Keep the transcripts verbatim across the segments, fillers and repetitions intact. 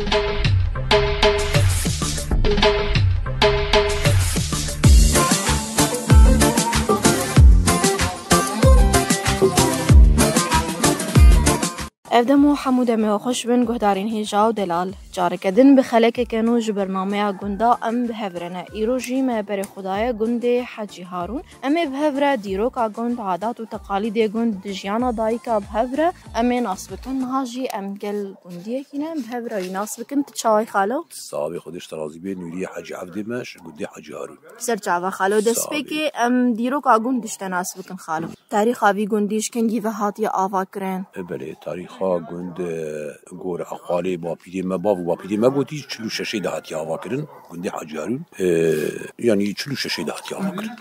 Ev dem û hemû demê we xweş bin, guhdarên hêja û delal. Careke din bi xelekeke nû ji bernameya gunda em bi hev re ne. Îro jî me berê xwe daye gundê Hecî Harûn. Em ê bi hev re dîroka gund, adat û teqalîdê gund, di jiyana dayika bi hev re em ê nas bikin. Niha jî em gel gundiyekî ne, em bi hev re wî nas bikin. Tu çawa yî xalo? Saxbê Xwedê ji te razî bê, Nûriye Hecî Evdê me, ji gundê Hecî Harûn. Ser çava xalo, destpêkê em dîroka gund ji te nas bikin xalo. Tarîxa vî gundî ji kengî ve hatiye avakirin? E, belê, tarîxa gund, e, gor heqalê bapîrê me, bav û bapîrê me gotî, çil û şeşê de hatiye avakirin, gundê Hacî Harûn. E, yanî çil û şeşê de hatiye avakirin.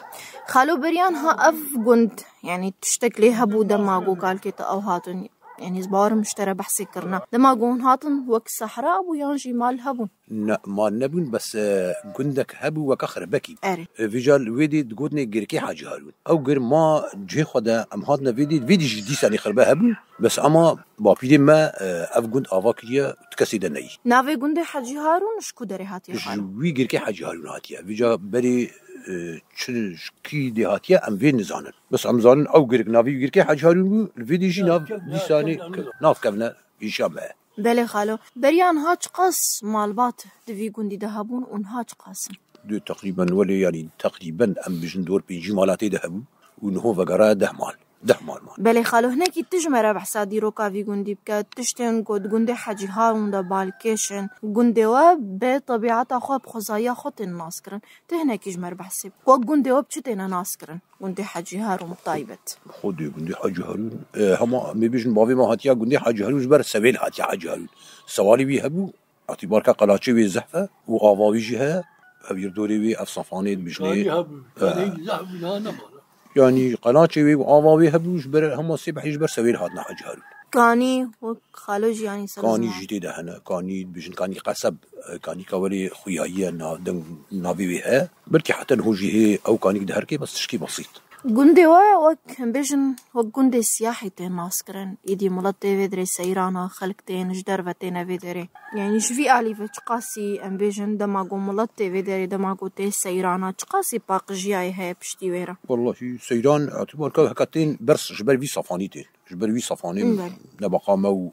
Xalo, beriyan ha ev gund, yanî tiştek lê hebû dema ku kalkê te ew hatin, yanî ez bawerim ji te re behsê kirina. Dema ku hûn hatin wek sehra bû yan jî mal hebûn? Ne, mal nebûn, bes, e, gundek hebû weke xirebekî. Erê. E, vîca li wê dê digotinê Girkê Hacî Harûn. Ew gir ma cihê xwe de em hatine vê dê, vê dê jî dîsanê xirebe hebû. Bes ema bapîrê me, e, ev gund ava kiriye, tu kesê de neyî. Navê gundê Hecî Harûn ji ku derê hatiye Ji xalo? Wî Girkê Hecî Harûn hatiye. Vîca berê, e, çi ji kî dê hatiye em vê nizanin. Bes em zanin ew girik navê wî Girkê Hecî Harûn bû, li vê dê jî nav dîsanê nav kevne îşa me. Belê xalo. Beriya niha çiqas malbat di vî gundî de hebûn û niha çiqas in? Dê teqrîben welê, yanî teqrîben em bijin dor pêncî mala tê de hebû û niho vegera deh mal. Deh mal mal. Belê xalo, hinekî tu ji me re behsa dîroka vî gundî bike. Tiştên ku di gundê Hecî Harûn de balkêş in. Gundê we bi tebîeta xwe, bi xwezayiya xwe tên naskirin. Tu hinekî ji me re behsê bike. Wek gundê we bi çi têne naskirin? Gundê Hecî Harûn bi taybet. Xwedê gundê Hecî Harûn, e, hema em ê bêjin bavê me hatiya gundê Hecî Harûn ji ber Sewêl hatiya Hecî Harûn. Sewalê wî hebû, etîbarka qelaçê wê zehf e û ava wî jî heye. Ev yir dorê wê ev safanê dibijnê. Kanî hebû, He. Kanî zehf bû, niha nemane. Yanî qelaçê wê û ava wê hebû, ji ber hema sê behî ji ber Sewêl hatine Hecî Harûn. Kanî wek xalo jî yanî ser Kanî ziman. Jî tê de hene. Kanî dibijin, kanî qeseb, e, kanîka welê xuyayiye na-, deng navê wê heye. Belkî heta niho jî hê ew kanîk di herkê, bes tişkî besît. Gundê we wek, em bêjin, wek gundê siyahî tên naskirin. Îdî milet tê vê derê seyrana, xelk tên ji derve têne vê derê. Yanî ji vî alî ve çiqasî, em bêjin, dema ku milet tê vê derê, dema ku tê seyrana, çiqasî paqijiyayê heye piştî wê re? Wellahî seyran, etîbarka heka tên bers ji ber vî safanî tên. Ji ber wî safanê Belê. Nebaqa me û,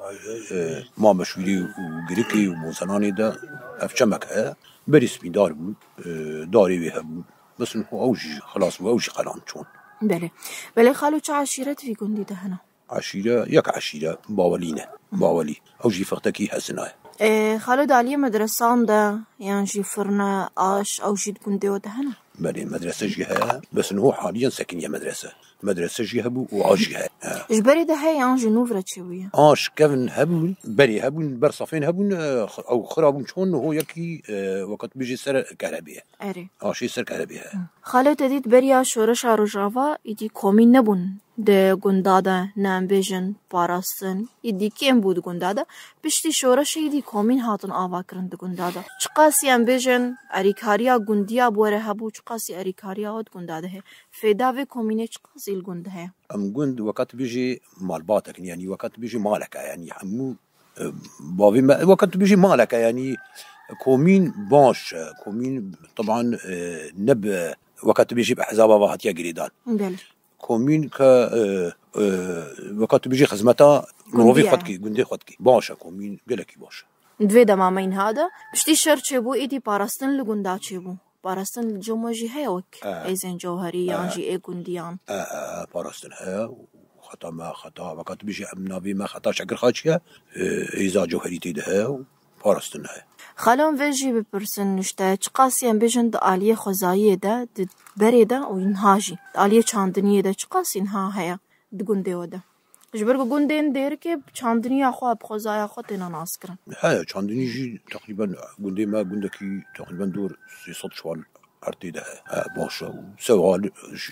e, ma meşûrî û girikê û bozenanê de ev çemek heye. Berî spîndar bû, e, darê wê hebû. Bes niho ew jî xilas bû, ew jî qelan çûn. Belê. Belê xalo, çi eşîret vî gundî de hene? Eşîre, yek eşîre, Bawelî ne. Bawelî. Ew jî fixtekî hezina ye. E, xalo, di aliyê medresan de, yan jî firne, aş, ew jî di gundê we de hene? Belê, medrese jî heye. Bes niho haliyen sekiniye medrese. Medrese jî hebû û aş jî heye. He. Ji berê de heye yan jî nû vira çêbûye? Aş kevin hebûn, berê hebûn, ber safên hebûn, e, x-, ew xira bûn çon, niho yekî, e, weka tu bêjî ser kerebê ye. Erê. Aşê ser kerebê heye. Xalo, te dît beriya şoreşa Rojava îdî komîn nebûn di gunda de, ne em bêjin parastin, îdî kêm bû di gunda de. Piştî şoreşê îdî komîn hatin avakirin di gunda de. Çiqasî em bêjin erîkariya gundiya bi we re hebû, çiqasî erîkariya we di gunda de heye. Fêda vê komînê çiqasî li gund heye? Em gund, weka tu bêjî malbatek in, yanî weka tu bêjî malek e, yanî hemû, e, bavê me, weka tu bêjî malek e, yanî komîn baş e, komîn teban, e, ne bi, weka tu bêjî bi hezaba ve hatiye girêdan. Belê. Komîn ke, e, e, weka tu bêjî xizmeta mirovê Gundiye. Xwe dikî, gundê xwe dikî. Baş e, komîn gelekî baş e. Di vê dema me înha de, piştî şer çêbû, îdî parastin li gunda çêbû. Parastin li cem we jî heye wek E. Êzên Cewherî yan E. Jî ê gundiyan? E, e, e, parastin heye û xeta me, xeta, weka tu bêjî em navê me xeta Şekirxaçî ye, e, êza Cewherî tê de heye û parastin heye. Xalo, em vê jî bipirsin ji te, çiqasî em bêjin di aliyê xwezayiyê de, di berê de û niha jî di aliyê çandiniyê de çiqasî niha heye di gundê we de? Ji ber ku gundên dêrikê bi çandiniya xwe, bi xwezaya xwe têne naskirin. He, çandinî jî teqrîben gundê me gundekî teqrîben dor sê sed çiwal erdê de heye. He, baş e û sewal,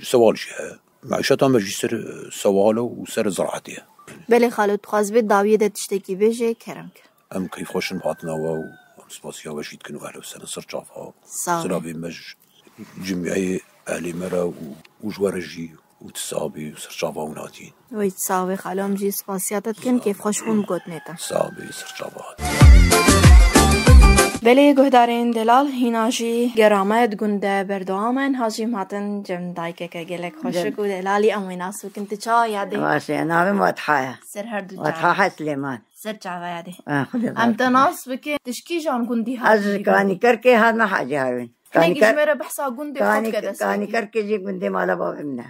sewal jî heye. Meîşeta me jî ser sewal e û ser ziraetê ye. Belê xalo, dixwaz vê dawiyê de tiştekî bêjê, kerem ke. Em keyfxweş in bi hatina we û em spasiya we jî dikin û ehla we ser çava. Sağ ol. Silavê me ji cimiyeyê ehlê me re û, û ji we re jî û tu sax bî û ser çava hûn hatî. Wey, sax bî xalo, em jî spasiya te dikin, kêfxweş bûn bi gotinê te. Sax bî, ser çava hatî. Belê guhdarên delal hîna jî gera me di gund de berdewam e. Niha jî em hatin cem dayikeke gelek xweşik û delalî em wê nas bikin. Tu çawa yadê? Baş e, navê min Wetha ye. Ser her du Wetha çavan. He Silêman. Ser çava yadê. Ah, Xwedê razî be. Em te nas bikin. Tu ji kîjan gundî hatî? Ez ji Kanîkerkê hatime Hacî Harûn. Hinek ji me re behsa gundê xwe bike destpêkê. Kanîkerkê jî gundê mala bavê min e.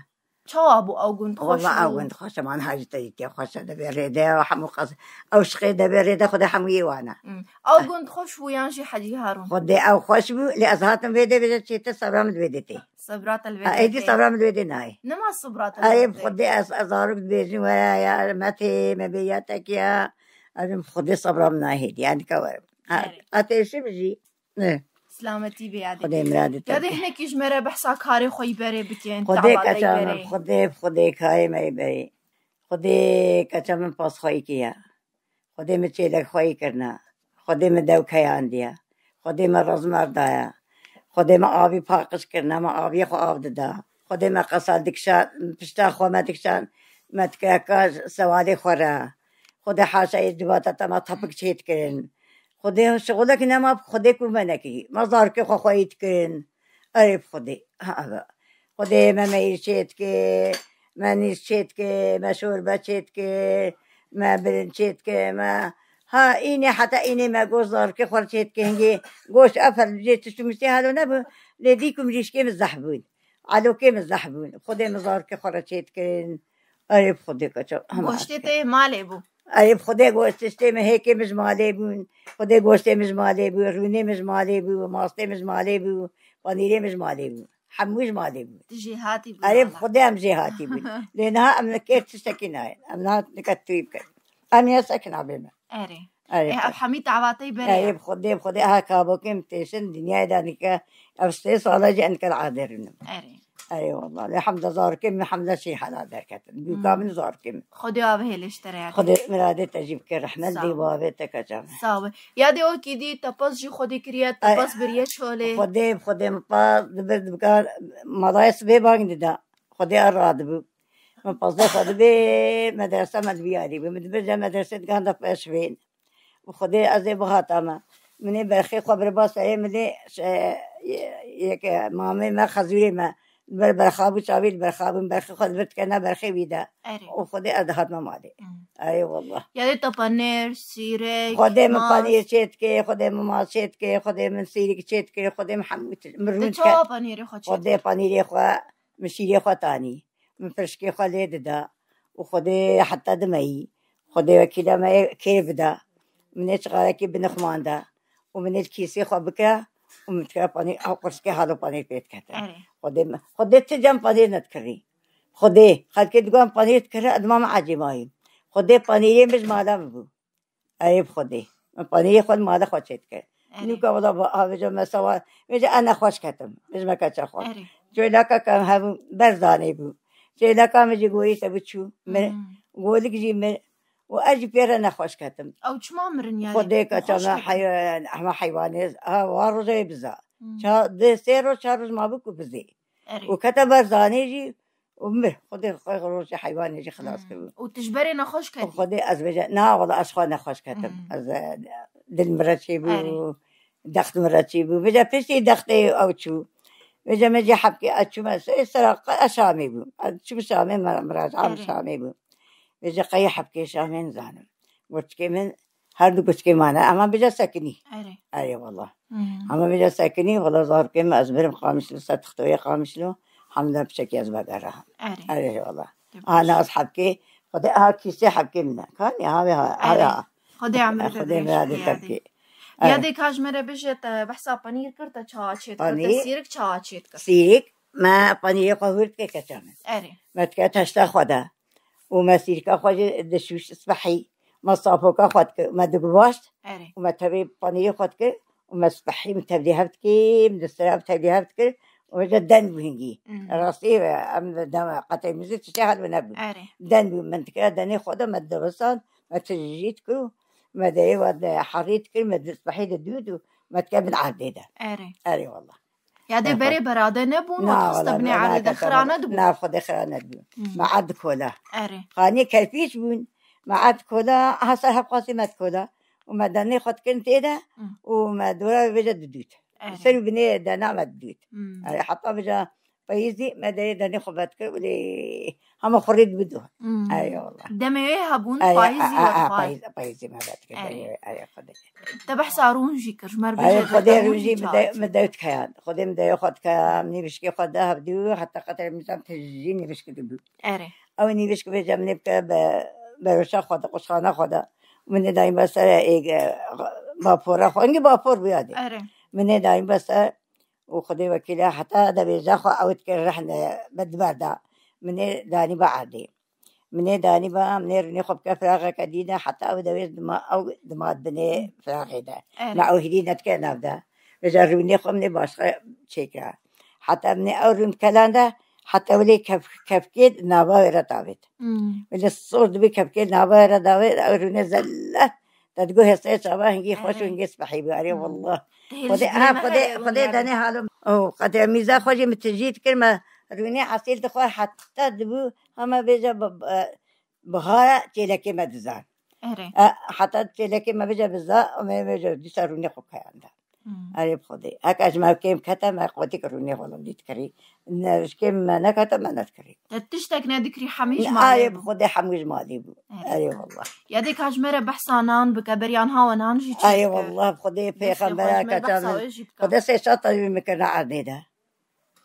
Çawa bû ew gund xweş bû? Walla ew gund xweş e, man hacî te dîtiye xweş e, debê rêde ya hemû qas. Ew şixê debê rêde xwedê hemû yê wan e. Hmm. Ew gund xweş bû yan jî Hecî Harûn? Xwedê ew xweş bû, lê ez hatim vê dê bêje çêtir sebra min di vê dê tê. Sebra te li vê dê tê. Ha, êdî sebra min di vê dê nayê. Nema sebra te li vê dê tê. Ay, xwedê ez, ez zarok dibêjim, we ya, ya, me tê, me bê ya tekiya. Erim xwedê sebra min nayê hêdî, yani ka werim. Ha, erê. Ateşim jî. Ne. Silametî bê yadê. Xwedê miradê te bike. Yadê hinekî ji me re behsa karê xwe yî berê bikin, Xwedê keça min, berê. Xwedê, Xwedê karê me yî berê. Xwedê keça min pasxweyî kiye. Xwedê min çêlek xweyî kirine. Xwedê min dew keyandiye. Xwedê min rizmer daye. Xwedê min avî paqij kirine, min aviyê xwe av dida. Xwedê min qesal dikişa, pişta xwe me dikişan, me dikeka sewalê xwe re. Xwedê haşa yê civata te me tepik çê dikirin. Xwedê şixulek nema, Xwedê ku me nekirî. Me zarokê xwe xweyî dikirin. Erê bi Xwedê. Ha, eve. Xwedê me meyîr çê dike, me nîz çê dike, me şorbe çê dike, me birin çê dike, me ha înê heta înê me goş zarokê xwe çê dike hingê goş efer jê tişt û miştê helo nebû. Lê dîk û mirîşkê min zehf bûn. Elokê min zehf bûn. Xwedê min zarokê xwe re çê dikirin. Erê bi Xwedê keça. Hema Goştê te yê malê bû. Erê bi Xwedê goşt tiştê min hêkê min ji malê bûn. Xwedê goştê min ji malê bû, rûnê min ji malê bû, mastê min ji malê bû, panîrê min ji malê bû. Hemû ji malê bû. Tu jêhatî bû. Erê bi Xwedê em jêhatî bûn. Lê niha em li kêr tiştekî nayên. Em niha nika tûyî bikin. Em ya sekin abê me. Erê. Erê, Eh, ev hemî davatey berê Erê ya. Bi Xwedê, bi Xwedê, aha kabokê min têşin dinyayê de nike, ev sê sala jî enkel aderin. Erê. Erê wallah. Lê hemda zarokê min hemda şî hela derketin. Bûka Hmm. min zarokê min. Xwedê avê hêlê ji te re ya. Xwedê miradê te jî bike, rehmet Sağ ol. Dê bavê te keça min. Sağ ol. Ya dê wekî dî te pas jî Xwedê kiriye, te Ay, pas biriye çolê. Xwedê, Xwedê min pas dibir dibika malayê sibê bang dida. Xwedê er radibû. Min pazdeh xwe dibê medrese me dibiyarî bû. Min dibir de medrese diganda peş bên. Bi Xwedê ez ê bihata me. Min ê berxê xwe biriba serê min ê şe-, ye-, yeke mamê me xezûrê me. Ber berxa bû çavî li berxa bûn. Berxê xwe dibir dikene berxê wî de. Erê. Û Xwedê ez dihatme malê. Hmm. Erê wallah. Yadê te panêr, sîrek, Xwedê min mas. Panîr çê dike, Xwedê min mas çê dike, Xwedê min sîrik çê dike, Xwedê min hemû tişt, min rûn dike. Te çawa panîrê xwe çê Xwedê dike? Panîrê xwe, min şîrê xwe tanî. Min pirşikê xwe lê dida û Xwedê heta dimeyî. Xwedê wekîla me kêr bida. Min ê çixarekî binixmanda û min ê li kîsê xwe bike û min dikira panîr, ew qursikê halo panîr pê dikete. Erê. Xwedê me, Xwedê ti cem panîr nedikirî. Xwedê, xelkê digotin panîr dikire, ez dima min ecêbayî. Xwedê panîrê min ji mala min bû. Erê bi Xwedê. Min panîrê xwe li mala xwe çê dikir. Erê. Nûka wela ba, ha, vêca me sewa, vêca ez nexweş ketim. Vêca me keça xwe. Erê. Çêlaka ke em hebûn, berzanê bû. Çêlaka min jî gorî te biçû. Mir, Hmm. golik jî mir. Û ez jî pê re nexweş ketim. Ew çima mirin yani? Xwedê keça me hey-, hema heywanê, ha, wa rojê biza. Hmm. Ça-, di sê roj, çar roj mabû ku bizê. Erê. Û kete berzanê jî, û mir. Xwedê xwe rojê heywanê jî xilas Hmm. kiribû. Û tu ji berê nexweş ketî? Xwedê ez bêje, na, wela ez xwe nexweş ketim. Hmm. Ez, e, dil min re çêbû, Erê. dext min re çêbû. Bêje piştî dextê ew çû. Bêje min jî hebkê ez çûme sê sera qe-, ez Şamê bûm. Ez çûm Şamê, me-, miraca min Erê. Şamê bû. Bêje qeyê hebkê Şamê nizanim. Goçikê min Her du goçikê mane, ama bêje sekinî. Erê. Erê wala. Hmm. Ama bêje sekinî, wala zarokê min ez birim Qamişlo, ser tixtoyê Qamişlo, hemda piçekî ez vegera. Erê. Erê wala. Tebrik. Ana ez hebkê, Xwedê, aha kîsê hebkê min e. Kanî, ha, ha, Erê. ha. Xwedê emrê te Xwedê dirêj miradê bike, te yadê. Bike. Erê. Yadê ka ji me re bêje te behsa panîr kir, te çawa çê dikir, te Panîr? Sîrik çawa çê dikir? Sîrik, me panîrê xwe hûr dike keça min. Erê. Me dike teşta xwe de. Û me sîrika xwe jî dişûş sibehî. Me sapoka xwe dikir, me diguvaşt Erê. Û me tevê panîrê xwe dikir û me sibehî min tevlî hev dikir, min distira min tevlî hev dikir û vêca den bû hingî. Hmm. Rastî, em de qetê min jî tiştê hel nebû. Erê. Den bû, min dikira denê xwe de me dirisand, me tijî dikir û me derê we de herî dikir, me di sibehî de dût û me dike bin erdê de. Erê. Erê wala. Ya dê Erê berê xwe. Berade nebûn, Na, wala, dixiste binê erdê de xira nedibû. Na, Xwedê xira nedibû. Hmm. Me erd kola. Erê. Xanî kerpîç bûn. Me erd kola, ha ser hev qasî me kola. û me denê xwe dikirin tê de, Hmm. û me dora vêca didût. Erê. Ser û binê dena me didût. Hmm. Erê, heta vêca payîzî me derê denê xwe vedikir, wê hema xurê dibido. Hmm. Erê, wallah. Demê wê hebûn, Erê, payîzî a, a, a, werdixwar. payîz, payîzî me vedikir, Erê. denê wê, erê, Xwedê. Te behsa rûn jî kir, ji me re Erê, bêje Xwedê te rûn rûn jî çawa min de, çêkir? min dewt kayan. Xwedê min deyo xwe dikaya, nîvişkê xwe de hevdî û heta qetrê mîzan tijî nîvişkê dibû. Erê. Ew nîvişk bêje min ê bike be, beroşa xwe de, quşxana xwe de. Min ê dayîn be ser ê, e, bapora xwe. Hingî bapor bû ya dê. Erê. Min ê dayîn be ser û Xwedê wekîl e, heta de bêje xwe ew dikir rehne be di ber de. Min ê danî be erdê. Min ê danî be, min ê rûnê xwe bike firaxeke dî de, heta ew dewêz dima, ew dima binê firaxê de. Erê. Me ew hîrî nedike nav de. Bêje rûnê xwe min ê başqe çêkira. Heta min ê ew rûn kelan de, heta wê lê kef-, kefkê nava wê re davêt. Hmm. Wê lê sor dibê kefkê nava wê re davêt, ew rûnê zelle. Te digo hêsê çava hingî xweş û Erê. hingî spehî bû. Erê Hmm. wallah. Te hêl Xwedê, ji ha, dilê me Xwedê, heye Xwedê rûnê. denê halom. Oh, qedê mîza xwe jî min tijî dikir me. Rûnê esil dixwe heta dibû, hema bêje bi, bi, bihara çêlekê me dizan. Erê. E, heta çêlekê me bêje biza, me bêje dîsa rûnê xwe keyanda. Hmm. Erê bi Xwedê. Heke ji me kêm kete me qotik rûnê xwe lindî dikirî. Ne ji kêm me nekete me nedikirî. Te tiştek nedikirî, hemî ji malê Erê bi bû. Xwedê hemû ji malê bû. Erê. Erê wallah. Ya dê ka ji me re behsa nan bike, beriyan hawa nan jî çêdikir. Erê wallah bi Xwedê Destê xwe pêxembera ji me keta behsa min. wê jî bike. Xwedê sê sed tevî min kirine erdê de.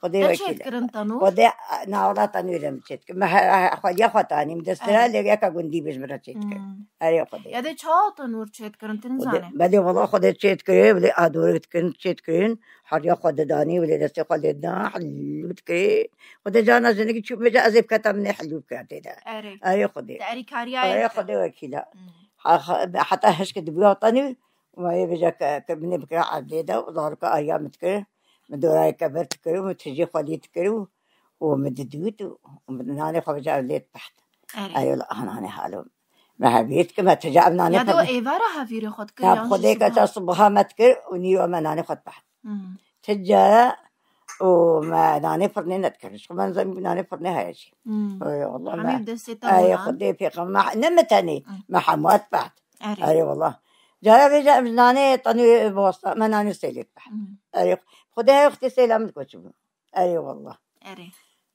Xwedê Te wekîl e. çêdikirin tenûr? Xwedê, e, navla tenûrê min çêdikir. Me he, he, xwediya xwe tanî, min destira Erê. lê yeka gundî bi ji min re çêdikir. Hmm. Erê Xwedê. Ya dê çawa tenûr çêdikirin, tu Xwedê, nizane? belê wala Xwedê çêdikir, belê adorê dikirin, çêdikirin. Heriya xwe didanî, belê destê xwe lê dida, helû dikir. Xwedê cana jinekî çû bêje, ez ê biketa min ê helû bikira tê de. Erê. Erê Xwedê. Te erîkariyayê Erê dikir. Xwedê wekîl e. Hmm. Ha, ha, heta hişk dibûya tenûr, û me yê bêje ke, ke min ê bikira erdê de, û zarika ariya min dikir. Min dorayê kebir dikir û min tijî xwe lê dikir û, û min didût û, û min nanê xwe bêje ev lê dipeht. Erê. Erê wala, aha nanê halo. Me hevîr dikir, me tija ev nanê Ya de xwe o êvara hevîrê xwe dikir, Ya yan jî Xwedê ke sibeha? ta sibeha me dikir û nîro me nanê xwe dipeht. Hmm. Ti cara û me nanê firnê nedikir. Ji xwe me nizanî nanê firnê heye jî. Hmm. Erê wala Hemî me. bi destê te Erê bûnan. Xwedê pêxem me, ne me tenê, Hmm. me hemû dipeht. Erê. Erê wala. Cara bêje em ji nanê tenû bosta, me nanê sêlê dipeht. Hmm. Erê Xwedê her wextê sêla min dikoçibû. Erê wallah. Erê.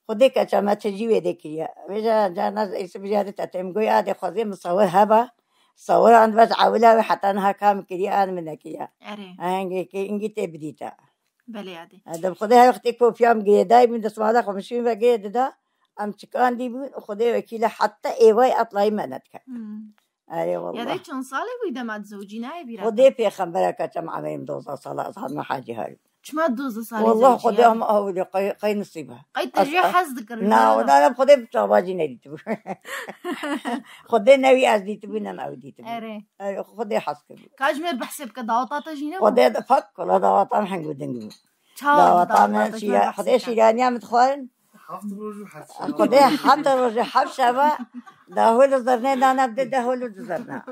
Xwedê keça me tijî wê dê kiriye. Vêca carna êsî bijare te têm goy adê xwezê min sawir heba. Sawiran ve ewila wê heta niha kam kiriye an min nekiriye. Erê. Hengê kê ingî tê bidîte. Belê adê. Edem Xwedê her wextê kofiyam girêdayî bûn, destmala xwe min şûn ve girê dida. Em çikan dî bûn, Xwedê wekîle heta êvayî etlayî me nedike. Hmm. Erê Ya wallah. dê çend salê bûyî dema dizewicî nayê bîra te? Xwedê pêxembera ke çem emerim dozdeh sala ez hatime hecî herî. Çima dozdeh salê Wallah zewicî Xwedê ya? Em awilê qey, qey nisîbe. Qey te Ez, jê ez, hez dikir, na, jê na, na, Xwedê bi çavacî nedîtibû. Xwedê ne wî ez dîtibû, ne ew dîtibû. Erê. Erê, Xwedê hez kiribû. Ka ji me behsê bike, daweta te jî ne bû? Xwedê de fek, wala daweta em heng û ding bû. Çawa Daweta daweta me te ji me şîra-, behsê Xwedê ke? şîraniya min dixwarin. Heft roj û heft şeva. Xwedê heft roj û heft şeva, dahol û zirnê dane, bi dehol û zirna.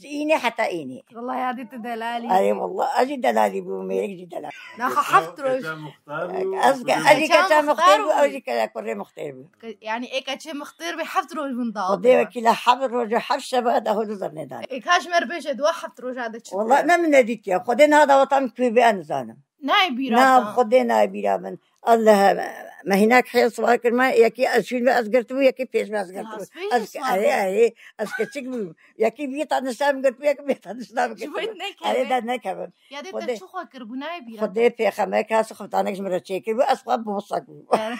Ji înê heta înê. Wallahî adê tu delalî. Erê wallah, ez jî delalî bûm, mêrik jî delal. Naxa heft roj. Keçe muxtar bû, Ez ke, kurê ez jî Keçe keçe muxtar muxtêr bû, bû. ew jî ke kurê muxtêr bû. Ke, yanî ê keçê muxtêr bê heft roj bûn da Xwedê wekîle heft roj û heft şeva dahol û zirnê dane. Ê ka ji me re bêje, di wa heft roja de çi Wallah dikir? ne min nedîtiye. Xwedê niha daweta min kû bê, ez nizanim. Nayê bîra Na, te? Xwedê nayê bîra min. Allah, me hînak hêl siwar kir me, yekî ez şûn ve ez girtibû, yekî pêş ve ez girtibû. Rastî Ez, siwar erê, kir? erê, ez kiçik bûm. Yekî vî tanişta min girtibû, yekî vî tanişta min Ji bo girtibû. nekeve. Erê de nekevim. Ya dê te Xwedê, çi xwe kiribû, nayê bîra te? Xwedê pêxember ka xiftanek ji min re çêkiribû, ez xwe bosek bûm. Er.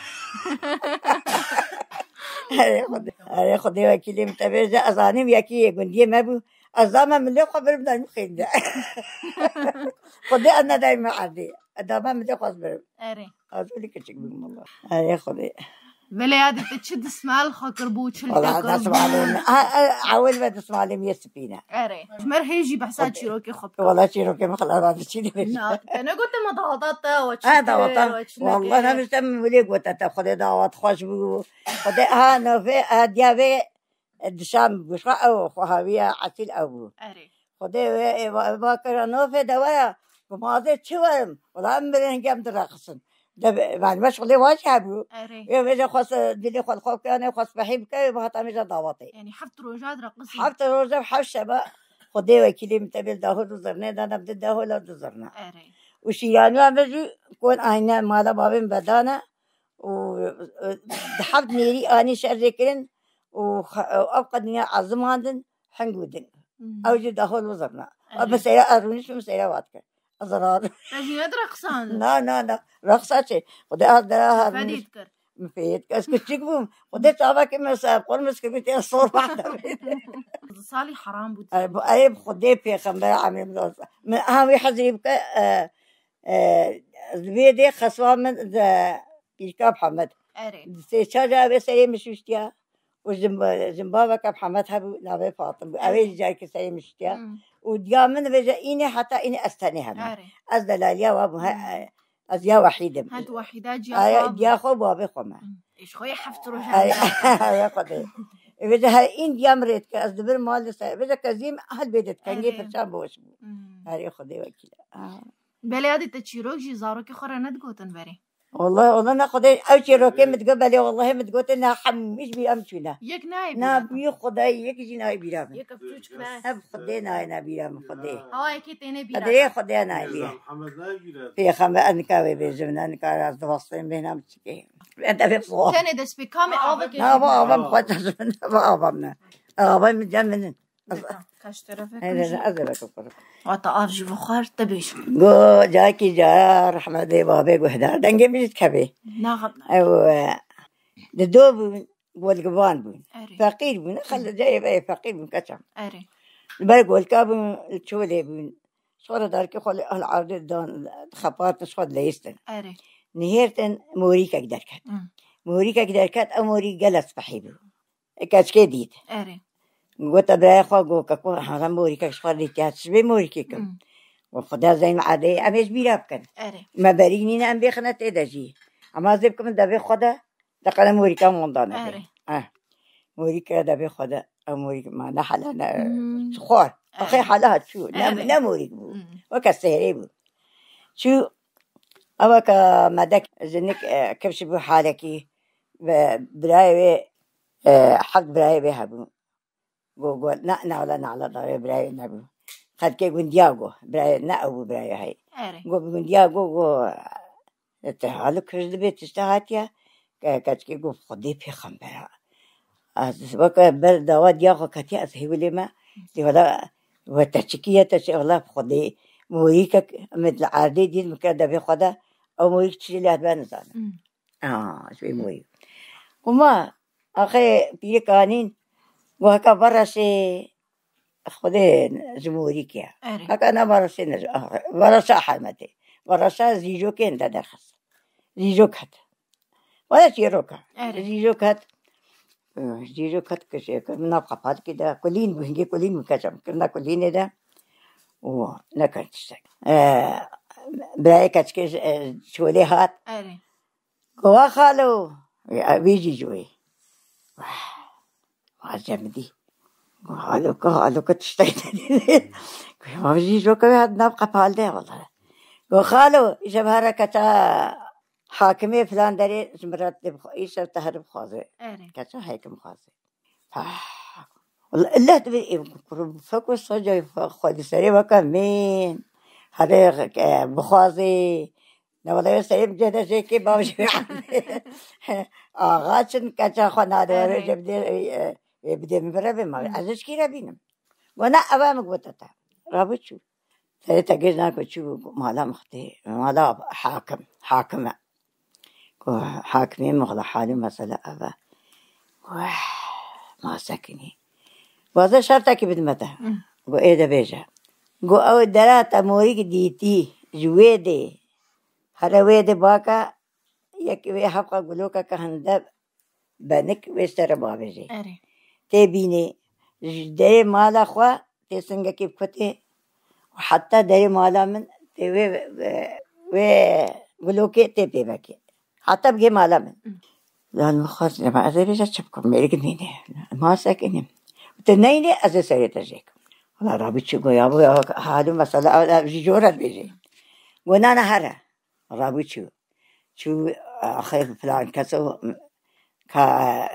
Erê Xwedê, erê Xwedê wekîlê min te bêje, ez anîm yekî yê gundiyê me bû. Ez dame min lê xwe birim dayîm xênde. Xwedê ez nedayîme erdê. Ez dame min lê xwe ez birim. Erê. Ez wî kiçik bûm wala. Erê Xwedê. Belê ya dê te çi dismal xwe kiribû, çi Wala lite kiribû? Dismalê min. Ha, ha, ewil ve dismalê min yê spî ne. Erê. Ji me re hê jî behsa Xwedê. çîrokê xwe bike. Wala çîrokê min xelas va çî dibêje. Na, te negote me daweta te, we çi Ha, daweta. kir, we çi Wala nekir? ne, işte min wî lê gote te, Xwedê dawet xweş bû. Xwedê, ha, navê, ha, diya vê, e, dişan bû, xwe ew, xwe haviya esil ew bû. Erê. Xwedê wê, ê, va, va kira nofê de waya, gumazê çi werim? Wala em mirin hingê em direqisin. De, yani meşxulê wa jî hebû. Erê. Ê vêca xwest dilê xwe li xwe bike, yanê xwest behî bike, ê heta vêca dawetê. Yani heft roja direqisî. Heft roja, heft şeva, Xwedê wekîlê min tevêl dahol û zirnê dana, bi di dahol û di zirna. Erê. Û şîraniya me jî kon ayne mala bavê min vedane û, e, di heft nêrî anî şer jê kirin û xe-, ew qedîne ezimandin, hing û din. Hmm. Ew jî dahol û zirna. Erê. Ev mesele ez rûniştim, mesele vat kir. Ez radim. Te jî ne direqisand? Na, na, na. Reqsa çi? Xwedê ez dera her Fedî rûniş-, dikir. Min fêt kir. Ez küçük bûm. Xwedê çavekê min ser qurmiz kir, bîtê sor bana. Salî heram bû. Ay, bu, ay, Xwedê pêxember amê min dost. Min ha wî hezrî bike, e, e, ez vê dê xeswa min de pîrka Mihemed. Erê. Sê çar ca vê serê min şuştiya. Û jin-, jinbaveke Mihemed hebû, navê Fatim bû. Ew ê Erê. Jî carkî serê min şuştiya. Hmm. Û diya min vêje înê heta înê ez tenê hebûm. Erê. Ez delaliya wa bû, he, Hmm. Ez ya wehîd im. Hend wehîda ciya Ay, xwe diya bû. Xwe bû, abê xwe me. Hmm. Ê, ji xwe yê heft roj Ay, hemî. Ay, Xwedê. Ê, vêje her în diya min rê dike, ez dibir mal li ser. Vêje kezî min hel bê de dikengê Erê. Pirçan boş bû. Hmm. Herê Xwedê wekîl e. Ah. Belê adê te çîrok jî zarokê xwe re nedigotin berê? Wallahi, wallahi ne Xwedê, ew çîrokê min digot, belê wallahi min digotin, ne hemî ji bîra min çûne. Yek nayê Na bîra te? Bi Xwedê yek jî nayê bîra min. Yek ev çûçik ne? Ev Xwedê nayê ne bîra min, Xwedê. Hawa yekê têne bîra Xwedê, te? Xwedê nayê bîra. Pêxember ez Xwedê nayê bîra. Pêxember ez nika wê bêjim, ne nika ez divastim bêhna min çikê. Ben de bê xwe. Tenê destpêka me avekê Na, jî va bîra. Avam xwe te ji min, va avam ne. Avam min cem min in. Beka, kaç terefek Hele, hele, ez de beka kurum. Wata av jî bixwar, te bêj. Go, cakî cara, rehmetê babê guhdar. Dengê min jî dikevê. Naxapna. Ew, e, dido bûn, golgivan bûn. Erê. Feqîr bûn, xele cayê ve feqîr bûn, kaçam. Erê. Li ber golka bûn, li çolê bûn. Sonra darkê xwe li al erdê dan, xepat xwe dileyistin. Erê. Nihêrtin morîkek derket. Hı. Morîkek derket, ew morîk gele spehî bû. Keçkê dît. Erê. Gote birayê xwe, got, "Keko, hezan morîkek ji xwe dîtiya, çi bê morîkê kim?" Hmm. Got, "Xuda zeyn erdê, em ê ji bîra bikin. Erê. Me berî nîne, em bêxine tê de jî. Ema ez ê bikim devê xwe de, deqele morîka monda nebe." Erê. Eh. Morîka devê xwe de, ew morîk ma ne hela ne, Hmm. Xwar. Erê. Axê hela çû, ne, Erê. Ne morîk bû. Hmm. Weke sêrê bû. Çû, ew weke medek jinik, e, kifş bû halekî. Ve birayê wê, e, heft birayê wê hebû. Go, go, na, nala, nala, dayê birayê nebû. Xelkê gundiya go, birayê, ne ew bû birayê hey. Erê. Go, gundiya go, go, e, te halu kiriş dibê, tişta hatiye. Ke-, keçkê go, "Xwedê pêxembera." Ez weke ber dawa diya xwe ketiye, ez hêwilê me. Dê wela, we te çi kiye, te çi, wela Xwedê morîkek min li erdê dît, min kire devê xwe de, ew morîk çi lê hatibe nizanim. Hmm. Aa, ji wê morî. Û ma, axê pîrik anîn, got, "Heka vereşê Xwedê ji morîkê ye." Erê. Heka ne vereşê ne ji, ah, vereşa hermetê. Vereşa zîjokên de derxist. Zîjok het. Wala çîrok e. Erê. Zîjok het. Eh, zîjok het kişê, kir nav qapalkê de. Kulîn bû, hingê kulîn bû, keçam. Kirina kulînê de. Û nekin tiştek. Eh, birayê keçkê, eh, çolê hat. Erê. Go, "Wa xalo." Ya, wî jî ji wê. Wah, wah, cemidî. Go, "Haloka, haloka tiştek nedî." Go, "Ya, wî jî joka ya nav qepal de, wala." Go, "Xalo, îşev here keça hakimê filan derê ji min re tê bixwe-, îşev te here bixwaze." Erê. Keça hakim bixwaze. Ah, wala, ille divê ê kurum fek û soca xwe di serê weke min. Here, e, bixwazê. Ne wala, serê min cih de jêkê, bav jî. Axa çin keça xwe nade, Erê. Were jê bidê, e, e, bidê min bire bê ma. Hı. Ez ji kî re bînim? Go, "Ne, ev e min gote te." Rabû çû. Serê te gêj nake çû mala mixtê, mala hakim, hakim e. Go, "Hakimê min, wala halî mesele ev e." Go, "Eh, ma sekinî." Go, "Ez ê şertekî bidime te." Hı. Go, "Ê de bêje." Go, "Ew dera te morîk dîtî, ji wê dê, here wê dê bake, yek wê hevqa gulokeke hinde benik wê ji te re bavêjê." Erê. Tê bînê, ji derê mala xwe tê singekê bikutê û heta derê mala min tê wê, wê, wê gulokê tê pê vekê. Heta bigê mala min. Hı. Lan min xwest, ma ez ê bêje çi bikim, mêrik nîne. Ma sekinî. Tu neyne, ez ê serê te jêkim. Wala rabû çû, go, "Ya bo, ya halû mesela, ev, ev jî jor e dibêjê." Go, "Na, na, here." Rabû çû. Çû, axê filan keso ka,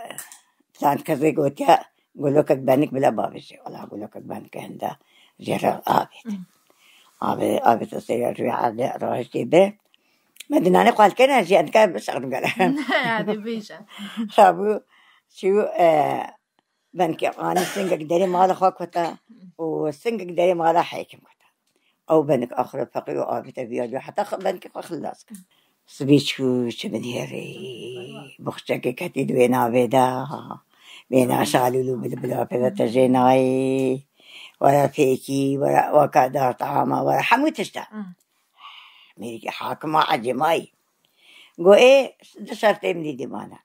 filan kesê gotiye, "Gulokek benik bile bavêje." Wala gulokek benik hinde. Jê re avêt. Avê, avêt serê rûyê erdê, rahiştê bi. Me dinanê xwe li kene jî endika bişexlim gele. Hadi bêje. Rabû çû, e, benkê anî singek derê mala xwe kota û singek derê mala hêkim kota. Ew benik axir feqîr û avête viya jê heta xwe benkê xwe xilas kir. Sibî çû çi binêrî, boxçekê ketî di wê navê de. Wêna şalûl û bilbila pê ve te jê nayê. Were fêkî, were weka dar teama, were hemû tişta. Hmm. Mêrikî hakima ecêmayî. Got, ê, di şertê min dî dîmane.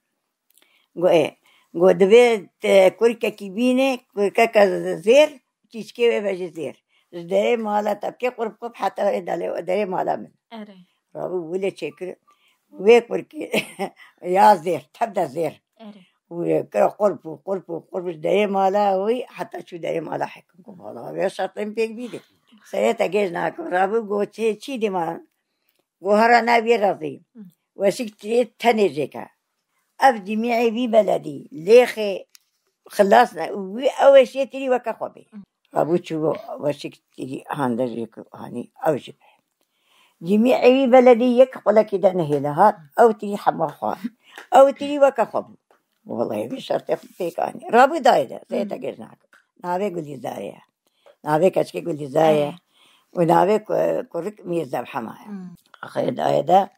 Got, ê, got, divê te kurkekî bîne, kurkeke zêr, çîçkê wê be jî zêr. Ji derê mala te bikê qurp qurp heta wê delê, derê mala min. Erê. Rabû wile çêkir. Wê kurkê ya zêr, tev de zêr. Erê. Wile kira qurp û qurp û qurp ji derê mala wî heta çû derê mala hekim. Got, vala wê şertên pêk bîne. Serê te gêj nakim. Rabû got, çi, çi dîman? Got, hera navê razî. Hı. Weşik tê tenê jêke. Ev cimîê vî beledî, lêxê xilas ne. Û wî ew weşiyê tirî weke xwe bê. Hı. Rabû çû weşik tirî hande jêke, hanî ew jî be. Cimîê wî beledî yek qulekî de nehêle hat, ew tirî hema xwe. Ew tirî weke xwe bû. Wellahî vî şertê xwe pêk anî. Rabû dayê de, zê te gêj nakim. Navê Gulîzarê ye. Navê keçikê Gulîza ye. Ê. Û navê ku-, kurik Mîrza Hema ye. Hmm. Axê dayê de,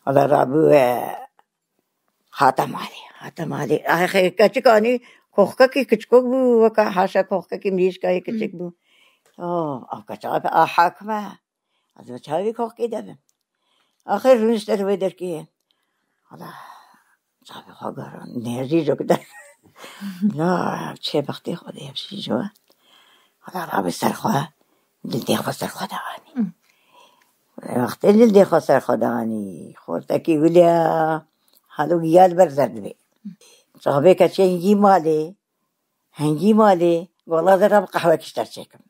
wala rabû, e, hate malê, hate malê. Axê keçik anî, koxkekî kiçikok bû, weke haşa koxkekî mirîşkayê kiçik bû. Hmm. Oh, ev keçik a hakim e. Ez bi çavê koxkê de bim. Axir rûnişte li wê derkê. Wala, çavê xwe garan. Nêzî jok de. Na, çê bextê xwe de yê jî jo. Wala, rabî ser xwe. Dildê xwe ser xwe de anî. Hı. Wextê dildê xwe ser xwe de anî. Xortekî wile halo giya li ber zer dibê. Çavê keçê hingî malê. Hingî malê. Wala zera bi qehwekî ji te çêkim.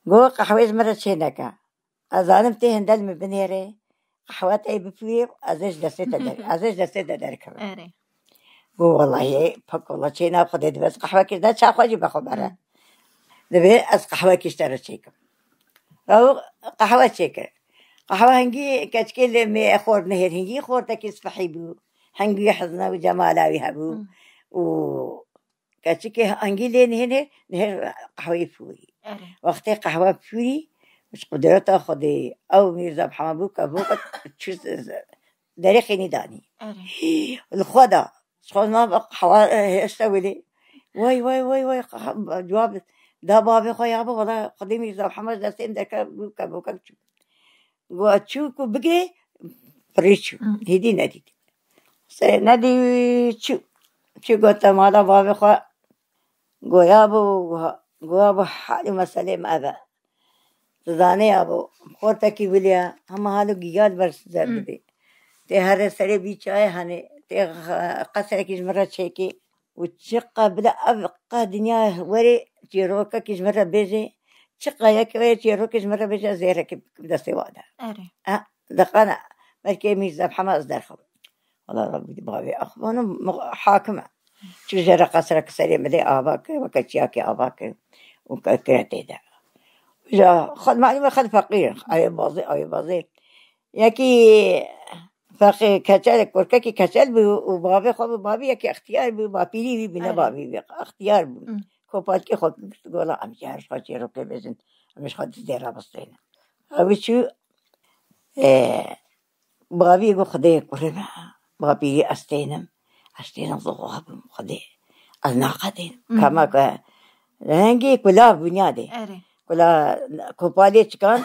Got, qehwê ji min re çê neke. Ez zanim tê hindel min binêrê, qehwe te bipûrê, ez ê ji destê te der-, ez ê ji destê te derkevim. Erê. Got, wellahî, pek wela çêna Xwedê dibe ez qehwekî ji te, ça xwe jî be xwe bere. Hı. Divê ez qehwekî ji te re çêkim. Ew qehwe çêkir. Qehwe hingî keçikê lê me xort nehêr, hingî xortekî sifehî bû. Hingî hizna û cemala wî hebû. Hı. Û Keçikê angî lê nihêne, nihêr qehweyê pûrî. Erê. Wextê qehwe pûrî, ji qudreta Xwedê, ew Mîrza Hema bû, kevok e, çû derê xênî danî. Erê. Li xwe da, ji xwe ma qehwe, e, hêşte welê. Way, way, way, way, qeh-, cewab da bavê xwe ya bi, wela Xwedê Mîrza Hema ji destê min derket bû, kevokek çû. Got, çû ku bigê, pirî çû. Hı. Hêdî nedît. Se nedî çû. Çû gote mala bavê xwe. Goya bû, goya bû halî meselê me ev e. Tu zanê ya bû, xortekî wiliya, hema halo giya li ber zer Hı. dibê. Tê here serê vî çayê hanê, tê qesrekî ji min re çêkê. Û çiqa bile ev qe dinya werê çîrokekî ji min re bêje, çiqa yek werê çîrokê ji min re bêje, ez zêrekê bi destê wa de. Erê. E, diqana, belkê Mîrza Hema ez derxim. Wala Rabbî bavê axvan û hakim e. Çi jê re qesrek serê milê ava kir, weke çiyakê ava kir û ke-, kire tê de. Ja, xwe malûm e, xwe feqîr in. Ayê bazê, ayê bazê. Yekî feqî keçel, kurkekî keçel bû û bavê xwe bû, bavî yekî extiyar bû, bapîrî wî bû, ne Erê. bavî wî, extiyar bû. Hı. Kopalkê xwe girt, gola em jî her xwe çîrokê bêjin, em ji xwe dizê rabistêne. Ew çû, e, bavî got, Xwedê kurê me, bapîrî ez tênim, ez tênim, zixwa bûm, Xwedê, ez naqedênim. Hı. Kema ke rengê kulav bûniyadê. Erê. Kula, kopalê çikan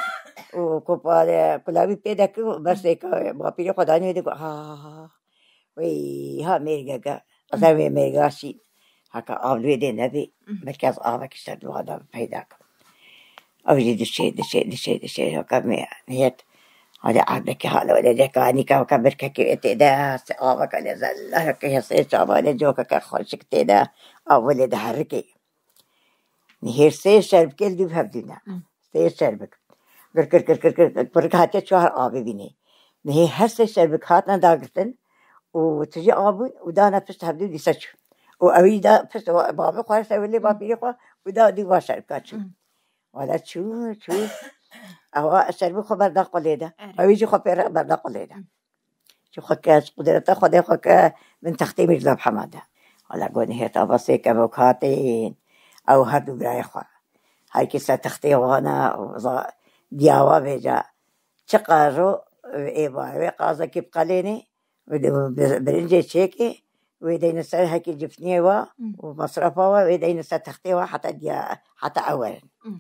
û kopalê, kulavî pê de kir, bersê ke bapîrê xwe danî wê de got, ha, ha, ha, ha. Wey, ha mêrgeke, ez ê wê mêrga şî, heke av li wê dê nebî, Mhm. belkî ez avekî ser di wa de peyda kim. Ew jî dişê, dişê, dişê, dişê, heke me, niyet, hadi erdekî hale wele de kanîka, heke birkekê wê tê de, se aveke lê zella, heke hesê çava lê cokeke xweşik tê de, av wele de herikê. Nihêr sê şerbikê li dûv hev dûne. Hı. Sê şerbik. Kir, kir, kir, kir, kir, kir, kir, hatiye çar avê bînê. Nihê her sê şerbik hatine dagirtin û tijî av bûn û dane pişt hevdû dîsa çû. Û ewî da pişt bavê xwe, ser wilê Hı. bapîrê xwe û da dû va şerbika çû. Hı. Wala çû, çû. Ewa serbî xwe berda qulê de. Erê. Ewî jî xwe pê re berda qulê de. Hı. Çi xwe ke, qudreta Xwedê xwe ke bin textê Mîrza Hema de. Wala got nihêt ava sê kevok hatin. Ew her du birayê xwe. Her kî ser textê wana, za-, diya wa vêca. Çi qaro, ê ba, wê qazekî biqelênê, wê de bi-, birincê çêkê, wê deyne ser hekî cifniyê wa, Hmm. û masrafa wa, wê deyne ser textê wa heta diya, heta ew werin. Hmm.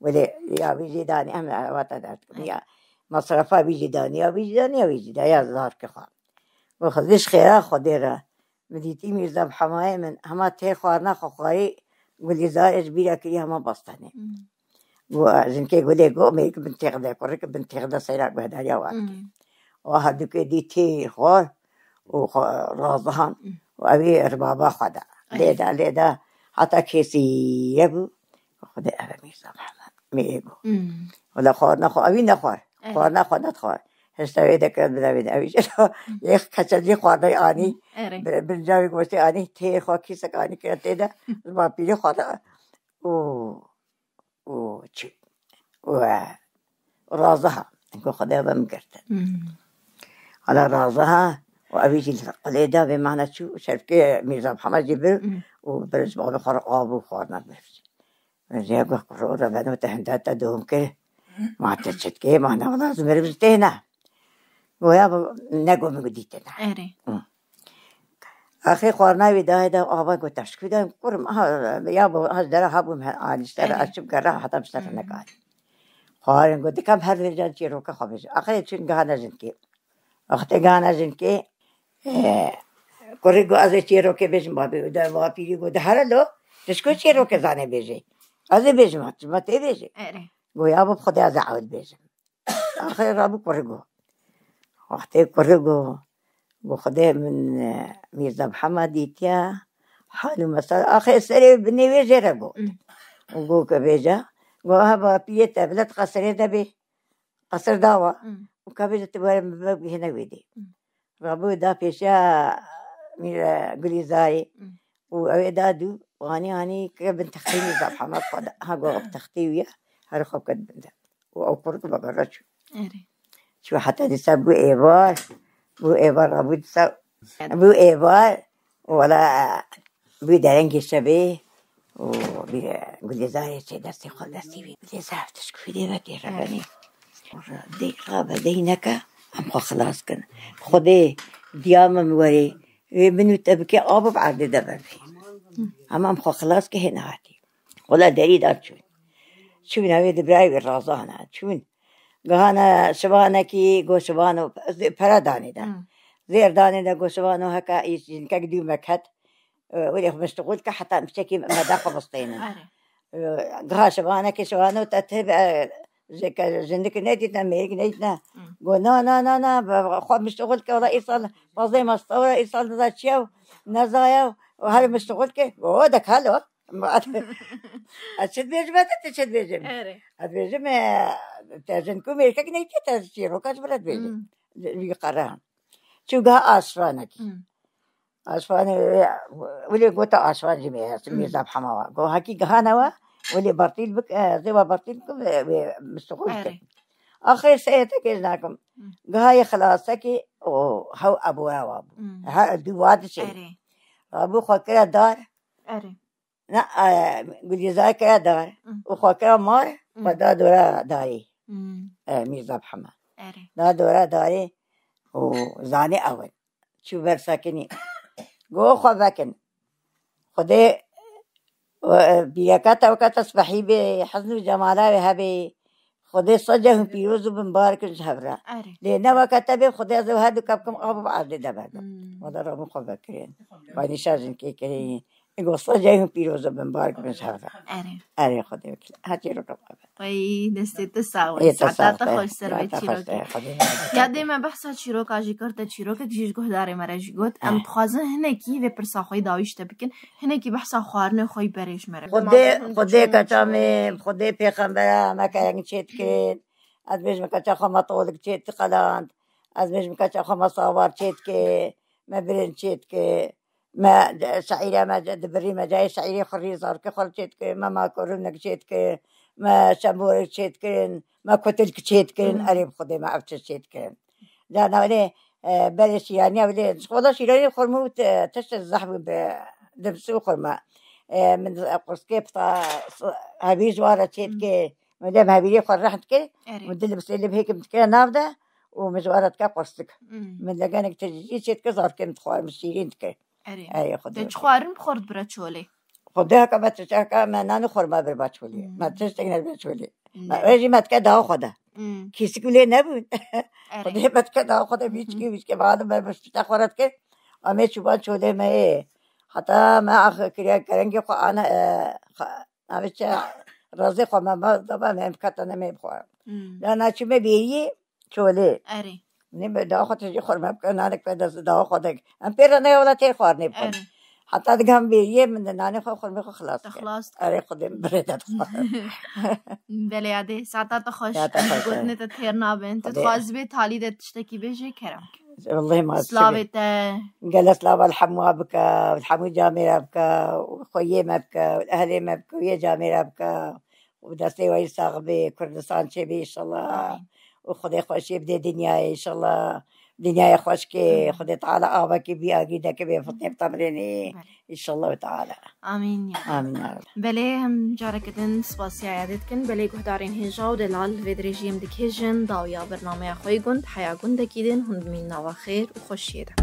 Wê de ya wî jî danî, em ewata derdikin. Ay. Ya masrafa wî jî danî, ya wî jî danî, ya wî jî da, ya zarkê xwe. Wê xwe diş xêra Xwedê re. Min dîtî Mîrza Hemayê min hema tê xwarina xwe xwarî Gulîzarê ji bîra kirî hema bastenê. Hmm. Got, jinkê Gulê got, mêrik bin têxde, kurik bin têxde seyra guhdariya wan kir. Hmm. Û herdûkê dî tê xwar û xwe razihan Hmm. û ew ê ribaba xwe da. Ay. Lê da, lê da, heta kesî ye bû. Xwedê ev e Mîrza Mihemed. Mêrik got. Hmm. Wala xwarina xwe, ewî nexwar. Erê. Xwarina xwe nedixwar. Hişta wê de kirin bide wê de. Ewî jî yek keçelî xwarina anî. Erê. Bi-, binca wî goştê anî, tê xwe kîsek anî kire tê de. Ji bapîrê xwarina. Û, û çi? Û, e, raziha. Ku Xwedê ve min girtin. Hmm. Hala raziha. Û ewî jî li qulê de vê mana çû. Şerfkê Mîrza Mihemed jî bir. Hmm. Û bir ji bavê xwe re av û xwarina bir. Rêya ku kurora beno te hinde te dom kir. Ma te çi dikê, ma ne wala zimirimiz têne. Goya bu ne gomik dîtine. Erê. Hı. Axê xwarina wî dayê de ava got, "Teşkû de kurim, ha, ya bu, ha, dera ha bu, me, anî, işte, Erê. açıp gera, hata bir sefer Hı. ne kar." Xwarin got, "Dikam her vêcan çîroka xwe bêje." Axê çin gihane jinkê. Wextê gana jinkê, e, kurê got, "Ez ê çîrokê bêjim babê." Û de bapîrî got, "De here lo, tu ji ku çîrokê zanê bêjê? Ez ê bêjim, ma tê bêjê." Erê. Got, "Ya bi Xwedê ez ê ewil bêjim." Axê rabû kurê got. Wextê kurê got, got, "Xwedê min, e, Mîrza Mihemed dîtiya, hal û mesel." Axê serê binê wê jê re got. Hmm. Û got ke bêje, got, "Ha bapîrê te bile di qesirê de bê." Qesir dawa. Hmm. Û ka bêje tu were min bibihîne wê dê. Hmm. Rabû da pêşiya Mîr Gulîzarê. Hmm. Û ew ê da dû, anî, anî, kire bin textê Mîrza Mihemed xwe da. Ha, got, "Ev textê wî ye, her xwe ket bin de." Û ew kurik vegere çû. Erê. Çû heta dîsa bû êvar, bû êvar, rabû dîsa, bû êvar, wala, bû derengê şevê, û bî Gulîzarê çê destê xwe destî wî. Gulîzar tişt ku dê vekê rebenî. Dê rabe, deyneke, em xwe xilas kin. Xwedê diya min werê, wê min û te bike, av bi erdê de berdê. Em, em xwe xilas ke hê nehatî. Wela derî da çûn. Çûn ew ê di birayê wê razana. Çûn. Gihane şivanekî, got, "Şivano, pere danê de." Hmm. Zêr danê de, got, "Şivano, heke î jinkek dû me ket." E, welê xwe miştixul ke heta em piçekî me da xwe bistênin. Are. E, giha şivanekê, "Şivano, te tê be, e, jike, jinik nedîtine, mêrik nedîtine." Hmm. Got, "Na, na, na, na, be, xwe miştixul ke, wela îsal pazê me stewre, îsal niza çi ye, nezaye, û her miştixul ke." Got, "O, de kalo." Ez çi dibêjim, ez ê çi dibêjim? Erê. Ez dibêjim, e, te jin ku mêrkek neytî, te çîroka ji min re dibêjim. Hmm. Wî qere. Çû giha aşvanekî. Hmm. Aşvanê, wê lê gota aşvan jî me, Hmm. Mîrza Hema wa. Go hekî gihane wa, wê lê bertîl bik, e, zê wa bertîl bikim, e, wê mistixul Erê. Kim. Axir seyete kêj nakim. Hmm. Gihayê xilasekî, o, hew ebora wa bû. Hmm. He, dû wa dişê. Erê. Rabû xwe kire dar. Erê. Ne, e, Gulîzar kire dar Hı. û xwe kire mar, Hı. Xwe da dora darê. Hı. E, Mîrza Hema. Erê. Da dora darê û zanî ew in. Çû ber sekinî. Go xwe vekin. Xwedê, e, bîreka te weke te spehî bê, hizn û cemala wê hebê. Xwedê sed cehûn pîroz û binbar kin ji hev re. Erê. Lê ne weke te bê, Xwedê ez ê her du kevkim av û erdê de berdim. Hmm. Xwedê rabû xwe vekirin. Xwe nîşa jinkê kirin. Ê go sed cehûn pîroz û binbar kin ji hev re. Erê. Erê Xwedê wekîl. Her çîroka xwe be. Wey, destê te sax Ê, te sax te, sax te, xweş ser ya vê te xweş çîrokê. Te, Xwedê ne Ya dê me behsa çîroka jî kir, te çîrokek jî ji guhdarê me re jî got. Em Eh. dixwazin hinekî vê pirsa xwe dawî ji te bikin. Hinekî behsa xwarinê xwe yî berê ji me re. Xwedê, Xwedê keça me, Xwedê pêxembera me kereng çê dikin. Ez bêjim keça xwe me tolik çê diqeland. Ez bêjim keça xwe me sawar çê dike. Me birin çê dike. Me şeîre me di birî me cayê şeîrê xwe rî zarokê xwe çê dike. Me makorûnek çê dike. me şemborek çêdikirin, me kutilk çêdikirin, Hmm. erê bi Xwedê me ev tişt çêdikirin. Dana wê, e, berê şîraniya wê, xweda şîranî xurma û te-, tişt zehf bû bi dimsî û xurma. E, min qurstikê pita s-, hevîr ji wan re çêdike, min dem hevîrê xwe rehn dike, Erê. min dil bi sêlê bihêkim dike nav de û min ji wan re dike qurstik. Hmm. Min legenek tijî çêdike zarkê min dixwar, min şîrîn dike. Erê. Erê Xwedê. Te çi xwarin bi xwe re çolê? Xwedê heke me tişteka me nanî xurma bir ba çolê. Hmm. Me tiştek ne bir çolê. Me Ne. wê jî me dike dawa xwe de. Hmm. Kîsik wê nebûn. Erê. Xwedê me dike dawa xwe de bîçkî bîçkî bade me bi pişta xwe re dike. Em ê çûban çolê me yê. Heta me ax kiriye kerengê xwe ana, e, xa-, navê çi, razê xwe me, me daba me em kata ne me bixwe. Hmm. Ya naçû me bêriyê çolê. Erê. Ne be dawa xwe tijî xurma bike, nanek be dest dawa xwe de. Em pê re ne wela tê xwarinê bixwin. Erê. Heta digam bêriyê min de nanê xwe xurmê xwe xilas Te dike. xilas dike. Erê Xwedê min birê de dixwar. Belê yadê, saeta te xweş. Ya te xweş, Gotinê te têr nabin. Tu Xwedê. Dixwazî bê talî de tiştekî bêjî kerem. Wallahî ma Slavê te. Gele slava li hemû bike, li hemû camêra bike, û xweyê me bike, û ehlê me bike, û yê camêra bike. Û destê we yî sax bê, Kurdistan çêbê inşallah. Amîn. Û Xwedê xweşiyê bidê dinyayê inşallah. Dinyayê xweşkê, Hı. Xwedê Teala avekî bî agî deke bê fitnê bi temrênê. Belê. İnşallah Teala. Amîn ya. Amin ya Rabbi. Belê, em careke din spasiya yadê dikin. Belê guhdarên hêja û delal vê dirêjiyê em dikêjin dawiya bernameya xwe yê gund, heya gundekî din hûn bimîn nava xêr û xweşiyê de.